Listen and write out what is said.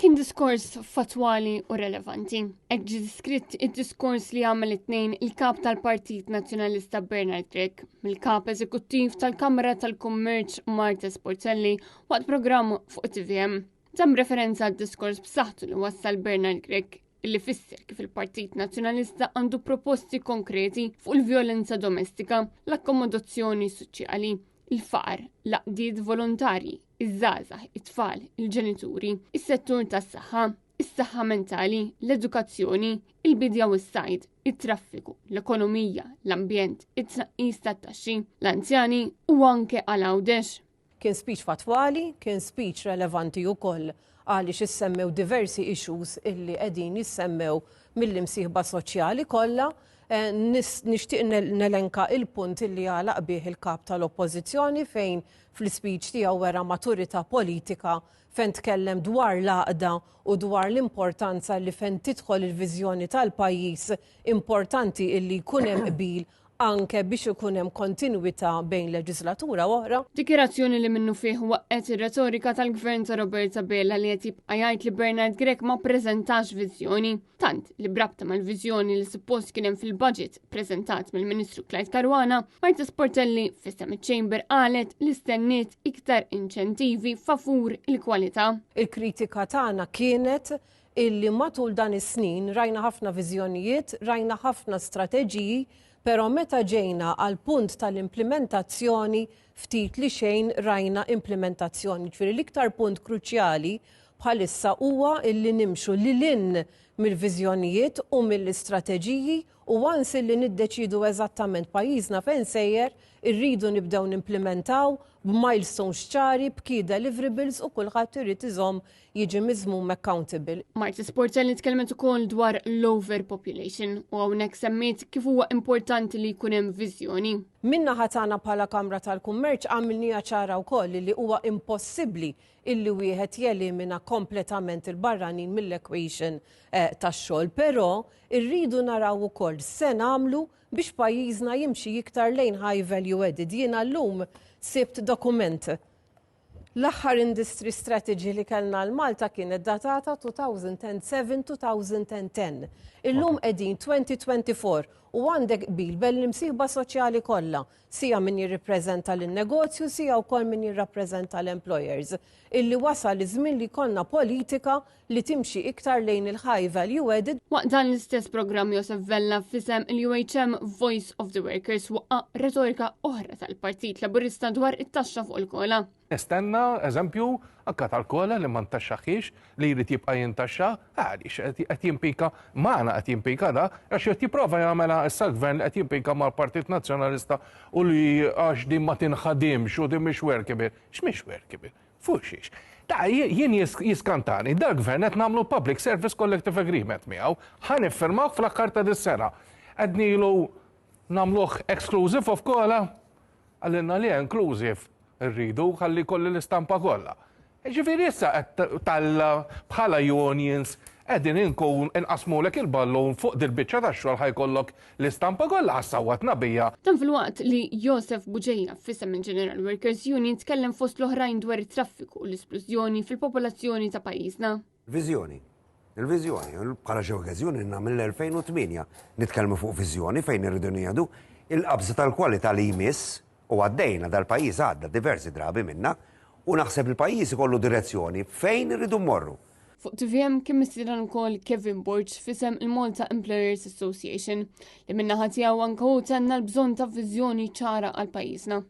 Kien diskors fatwali u relevanti. Hekk ġie diskritt id-diskors li għamel it-tnejn il-kap tal-Partit Nazzjonalista Bernard Grech mill-kap eżekuttiv tal-Kamra tal-Kummerċ Marta Sportelli waqt programm fuq TVM. Dan b'referenza għad-diskors b'saħħtu li wassal Bernard Grech illi fisser kif il-Partit Nazzjonalista għandu proposti konkreti fuq il-vjolenza domestika, l-akkomodazzjoni soċjali, il-faqar, l-għaqdiet volontarji, iż-żgħażagħ, it-tfal, il-ġenituri, is-settur tas-saħħa, is-saħħa mentali, l-edukazzjoni, il-bidja u s-sajd, it-traffiku, l-ekonomija, l-ambjent, it-tnaqqis tat-taxxi, l-anzjani u anke għal Għawdex. Kien speech fatwali, kien speech relevanti wkoll għaliex issemmew diversi issues illi qegħdin jissemmew mill-imsieħba soċjali kollha. Eh, nixtieq nelenka il-punt illi għalaq bih il-kap tal-Oppożizzjoni fejn fl-ispeech tiegħu wera maturità politika fejn tkellem dwar l-għaqda u dwar l-importanza li fejn tidħol il-viżjoni tal-pajjiż importanti illi jkun hemm qbil anke biex ikun hemm kontinwità bejn leġislatura u oħra. Dikjarazzjoni li minnufih waqqgħet ir-retorika tal-Gvern ta' Robert Abela li qed jibqa' jgħid li Bernard Grech ma ppreżentax viżjoni. Tant li b'rabta mal-viżjoni li suppost kien hemm fil-budget preżentat mill-Ministru Clyde Caruana, Marta Sportelli f'isem iċ-Chamber qalet li stenniet iktar inċentivi favur il-kwalità. Il-kritika tagħna kienet illi matul dan is-snin rajna ħafna viżjonijiet, rajna ħafna strateġiji, però meta ġejna għal punt tal-implimentazzjoni ftit li xejn rajna implimentazzjoni. Ġifieri l-iktar punt kruċjali bħalissa huwa illi nimxu lil hinn mill-viżjonijiet u mill-istrateġiji u once illi niddeċiedu eżattament pajjiżna fejn sejjer, irridu nibdew nimplimentaw b'milestones ċari, b'key deliverables u kulħadd irid iżomm jiġi miżmum accountable. Marta Sportelli tkellmet ukoll dwar l-overpopulation u hawnhekk semmiet kif huwa importanti li jkun hemm viżjoni. Min-naħa tagħna bħala Kamra tal-Kummerċ għamilniha ċara wkoll li huwa impossibbli illi wieħed jelimina kompletament il-barranin mill-equation eh, tax-xogħol, però rridu naraw ukoll se nagħmlu biex pajjiżna jimxi iktar lejn high value added. Jiena llum sibt dokument L-aħħar industry strategy li kellna għal Malta kienet datata 2007-2010. Illum qegħdin 2024 u għandek qbil bejn l-imsieħba soċjali kollha, sija min jirrippreżenta lin-negozju, sija wkoll min jirrappreżenta l-employers, illi wasal iż-żmien li jkollna politika li timxi iktar lejn il-high value added. Waqt dan l-istess programm Josef Vella f'isem il-UHM Voice of the Workers waqqa' retorika oħra tal-Partit Laburista dwar it-taxxa fuq il-kola. Nistenna eżempju anke tal-kola li ma ntaxxaħiex li jrid jibqa' jintaxxa għaliex qed jimpika magħna qed jimpika da għax qed jipprova jagħmilha issa l-gvern li qed jimpika mal-Partit Nazzjonalista u li għax din ma tinħadimx u din mhix workable. X'mhix workable? Fuq xiex? Ta' jien jiskantani, dal-gvern qed nagħmlu Public Service Collective Agreement miegħu, ħa niffirmawh fl-aħħar ta' dis-sena. Qed nagħmluh exclusive of kola? Qalilna li inclusive rridu ħalli jkolli l-istampa kollha. Ġifieri issa qed talla bħala unions qegħdin inkun inqasmulek il-ballun fuq dil-biċċa tax-xogħol ħa jkollok l-istampa kollha ħassawwatna bija. Dan filwaqt li Josef Bugeja f'isem il-General Workers Union tkellem fost l-oħrajn dwar it-traffiku u l-isplużjoni fil-popolazzjoni ta' pajjiżna. Viżjoni. Il-viżjoni, bħala xi okkażjoni ilna mill-2008 nitkellmu fuq viżjoni fejn irridu nieħdu il-qabża tal-kwalità li jmiss u għaddejna dal-pajjiż għadda diversi drabi minna u naħseb il-pajjiż ikollu direzzjoni fejn irridu mmorru. Fuq tvm kien mistieden ukoll Kevin Borg f'isem il-Malta Employers Association li min-naħa tiegħu anke hu tenna l-bżonn ta' viżjoni ċara għal pajjiżna.